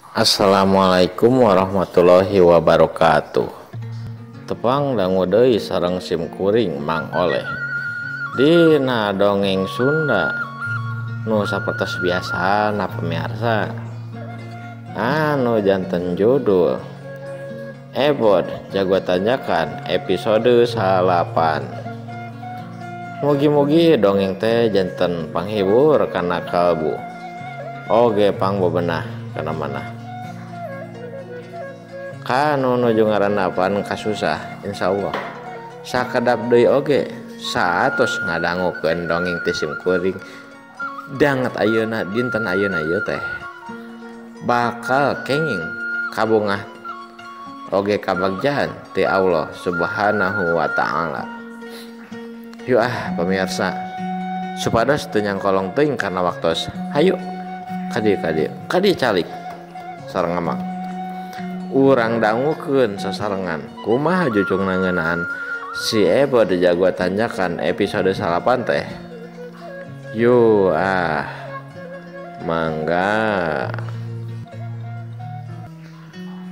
Assalamualaikum warahmatullahi wabarakatuh. Tepang dangu deui sareng sim kuring Mang Oleh dina dongeng Sunda nu sapertos biasana pemirsa, anu janten judul Ebod Jago Tanjakan episode 9. Mugi-mugi dongeng teh janten panghibur kana kalbu oge pangbebenah kana manah kanu nuju ngarandapan kasusah. Insyaallah sakedap deui oge saatos ngadangukeun dongeng teh sim kuring danget ayeuna dinten ayeuna ieu teh bakal kenging kabungah oge kabagjaan ti Allah Subhanahu wa taala. Yuk ah pemirsa, supados teu nyangkolong teuing kana waktos. Hayu kadieu kadieu kadieu calik sareng amang. Urang dangukeun sasarengan kumaha jucungna ngeunaan si Ebod Jago Tanjakan episode 9 teh. Yuk ah mangga.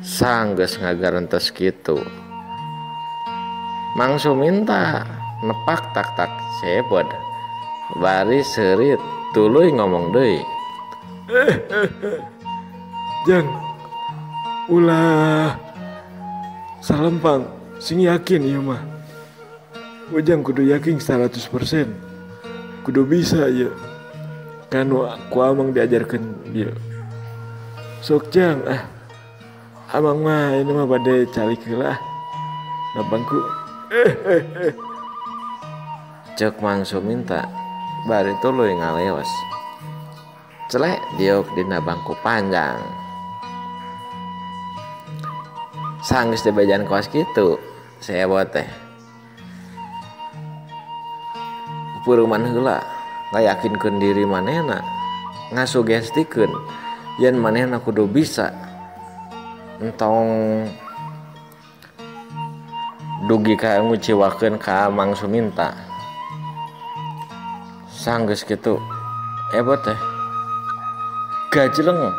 Sanggeus ngagarentes kitu Mang Suminta nepak tak tak si Ebod bari seurit tuluy ngomong deui. Jang, ulah salempang, sing yakin ieu mah. Ujang kudu yakin 100%. Kudu bisa ieu. Kan ku amang diajarkeun ieu. Sok jang ah. Amang mah ini mah bade calik heula ah. Na bangku. Cek Mang Suminta bari tuluy ngaleos. Celek diuk dina bangku panjang. Sanggeus dibejaan kaos kitu si Ebod teh peureman heula ngayakinkeun diri manehna, ngasugestikeun yen manehna kudu bisa entong dugi ka nguciwakeun ka Mang Suminta. Sanggeus kitu Ebod teh gajleng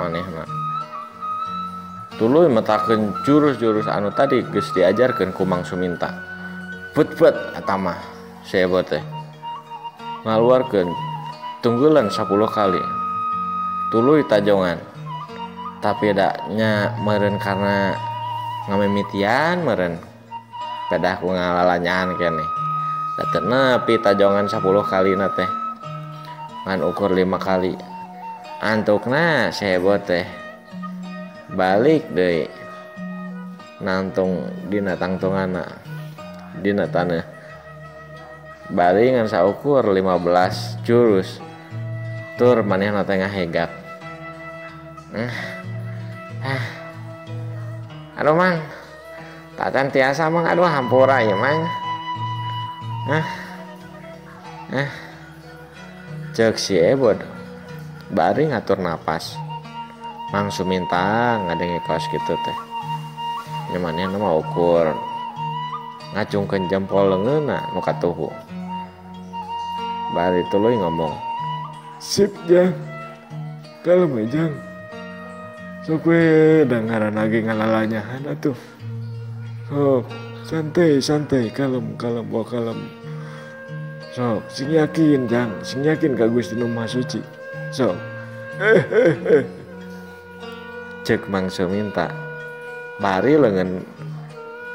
manehna tuluy metakeun jurus-jurus anu tadi geus diajarkeun ku Mang Suminta. Bet-bet eta mah si Ebod teh ngaluarkeun tunggulan 10 kali tuluy tajongan, tapi da nya meureun karena ngamimitian meureun pedah ku ngalalanyahan keneh da teu nepi tajongan 10 kalina teh ngan ukur 5 kali. Antukna si Ebod teh balik deui nantung dina tangtunganna dina taneuh bari ngan saukur 15 jurus tur manehna teh ngahegak. Aduh Mang, tacan tiasa Mang, aduh hampura ieu Mang. Ceuk si Ebod bari ngatur napas. Mang Suminta ngadenge kaos kitu teh nya manehna mah ukur ngacungkeun jempol leungeunna nu katuhu bari tuluy ngomong, Sip jang, kalem we jang. Sok we da ngaranna ge ngalalanyahan atuh. Sok santai santai, kalem kalem bawa kalem. Sok sing yakin jang, sing yakin ka Gusti Nu Maha Suci. Sok. Cek Mang Suminta bari leungeun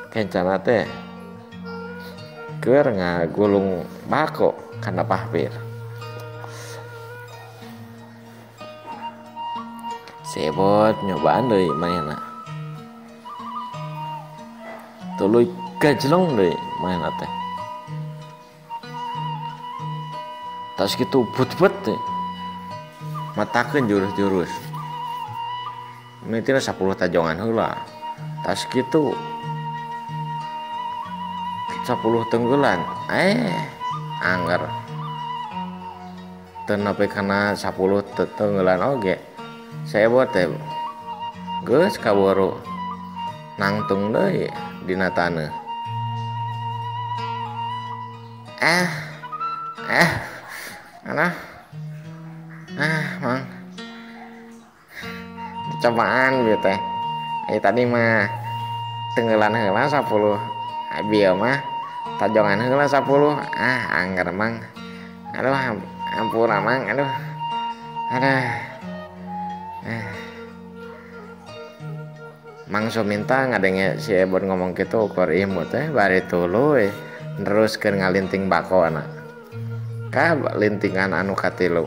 kencana teh keur ngagulung bako kana pahpir. Si Ebod nyobaan deui manehna tuluy gajleng deui manehna teh. Tas kitu but-but teh matakeun jurus-jurus mimitina 10 tajongan heula. Tas kitu 10 tenggelan angger teu nepi kana 10 tenggelan oge si Ebod teh geus kaburu nangtung deui dina taneuh. Alah. Mang. Cobaan bieu teh. Ai tadi mah tenggelan heula 10. Bieu mah tajongan heula 10. Ah, angger Mang. Aduh, ampura Mang, aduh. Aduh. Mang Suminta ngadenge si Ebon ngomong kitu ukur imut teh bari tuluy neruskeun ngalinting bakona. Ka lintingan anu katilu.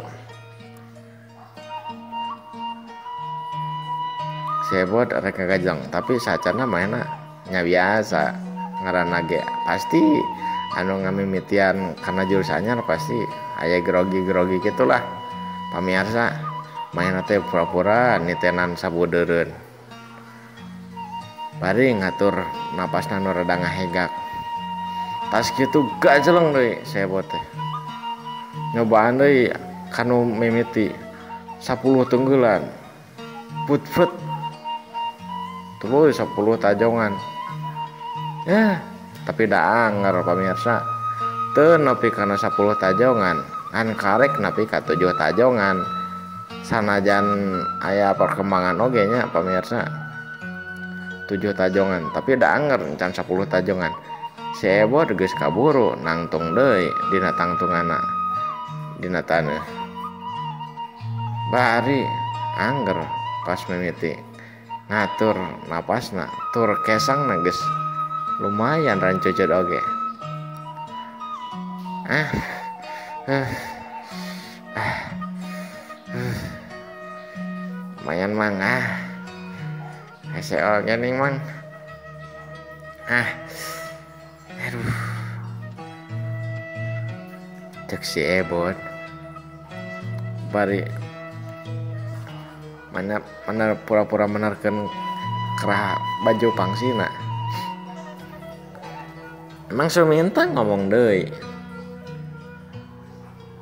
Si Ebon rek ngagajeng tapi sacarna maena nya biasa ngaranna ge pasti anu ngamimitian kana jurus anyar pasti aya grogi-grogi kitulah pamiarsa. Maena teh pura-pura nitenan sabudeureun. Bari ngatur napasna nu rada ngahegak. Tas kitu gajeleng deui si Ebon teh. Nyobaan deui kanu mimiti 10 tunggulan. Put-put. Tuluy 10 tajongan. Ya, tapi da anger pamirsa. Teu nepi kana 10 tajongan, ngan karek nepi ka 7 tajongan. Sanajan aya perkembangan oge nya pamirsa. 7 tajongan, tapi da anger can 10 tajongan. Si Ebon geus kaburu nangtung deui dina tangtunganna. Dina taneuh. Bari angger pas mimiti ngatur napasna tur kesangna geus lumayan rancucut oge. Lumayan Mang ah. Hese oge nih Mang. Ah. Aduh. Cek si Ebon. Bari mana mana pura-pura menarkeun kerah baju pangsina. Emang Suminta ngomong deui.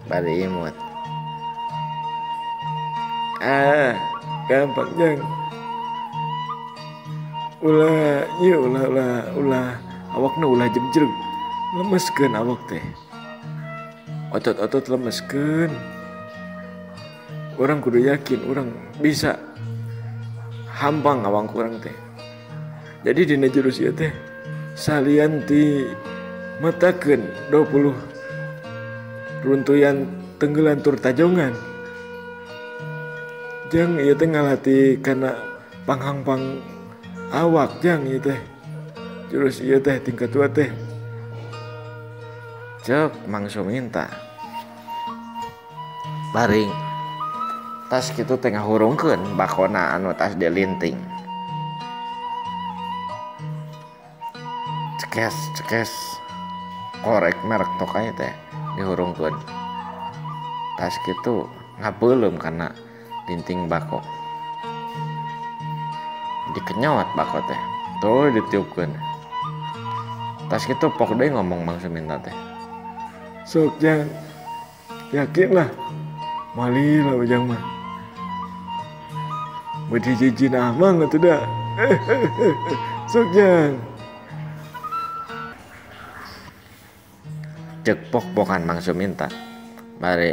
Bari imut. Ah, gampang jang. Ulah, ieu ulah ulah ulah awakna ulah jemjreg. Lemeskeun awak teh. Otot-otot lemeskeun. Orang kudu yakin orang bisa hampang awang kurang teh. Jadi dina jurus ieu teh salian ti matakeun 20 runtuyan tenggelan tur tajongan. Jang ieu teh ngalatih kana panghangpang awak jang ieu teh. Jurus ieu teh tingkat 2 teh. Cek Mang Suminta. Baring tas kitu teh ngahurungkeun bakona anu tas dilinting. Cekes cekes korek merek tokay teh dihurungkeun. Tas kitu ngabeuleum kana linting bako. Dikenyot bako teh. Tuh ditiupkeun. Tas kitu pok deui ngomong Mang Suminta teh. Sok jang yakin lah. Mali lah ujang mah. Mau dijijin amang atuh dah. Sok jang. Cek pok-pokan Mang Suminta. Bari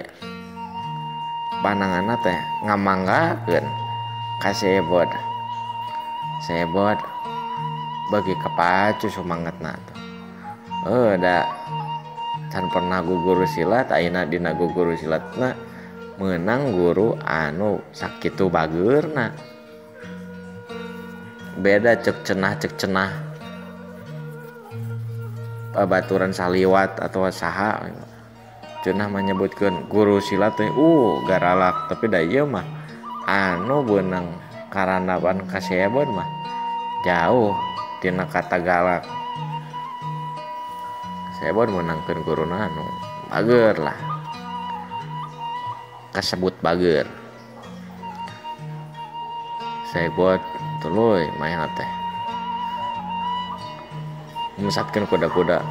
pananganna teh ngamanggakeun ka si Ebon. Si Ebon bagi kepacu sumangetna tuh. Da can pernah guguru silat, ayeuna dina guguru silatna menang guru anu sakitu bageurna. Beda cek cenah babaturan saliwat atau saha cenah menyebutkeun guru silat teh garalak, tapi da ieu mah anu beunang karandapan ka si Ebon mah jauh tina kata galak. Si Ebon meunangkeun guruna anu bager lah, kasebut bager. Si Ebon tuluy main teh mesatkeun kuda-kuda.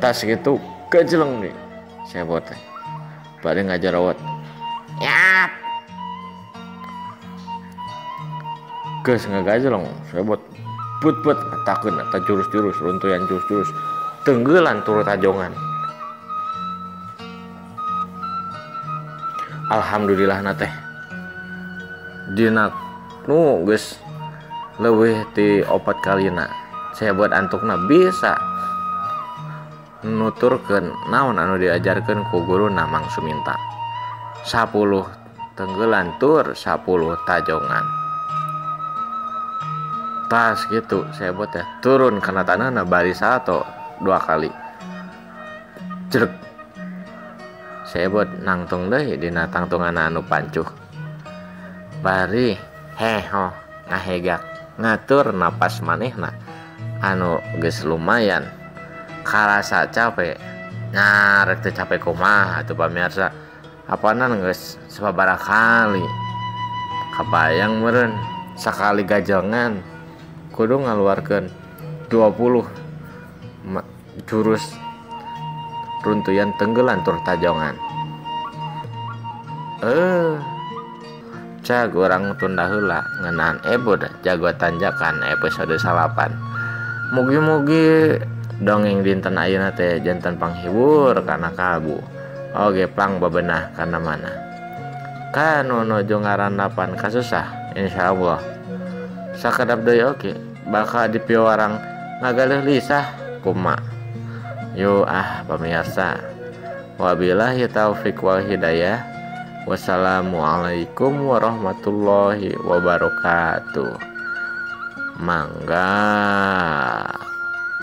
Tas gitu kejeleng nih si Ebon teh. Bari ngajarawat. Yap. Geus ngagajeleng si Ebon put-put matakeun eta jurus-jurus runtuyan jurus-jurus tenggelan turut tajongan. Alhamdulillah na teh dina Nu geus leuwih ti 4 kalina. Sebot antukna bisa nuturkeun naon anu diajarkeun ku guruna Mang Suminta. 10 tenggelan tur 10 tajongan. Tas gitu sebot teh turun kana tanahna bari salto 2 kali. Jrek. Sebot nangtung deui dina tangtunganna anu pancuh. Bari heho ngahegak ngatur napas manehna anu geus lumayan karasa capek. Nah, rek teu capek kumaha atuh pamirsa. Apanan geus sababaraha kali kabayang meureun sakali gajongan kudu ngaluarkeun 20 jurus runtuyan tenggelan tur tajongan. Cag urang tunda heula ngeunaan Ebod jago tanjakan episode 9. Mugi-mugi dongeng dinten ayeuna teh janten panghibur kana kalbu. Oge plang bebenah kana mana. Kanu nuju ngarandapan kasusah insyaallah. Sakedap deui oge bakal dipiwarang ngagaleuh lisah kuma. Yo ah pamirsa. Wabillahi taufik wal hidayah. Wassalamualaikum warahmatullahi wabarakatuh. Mangga.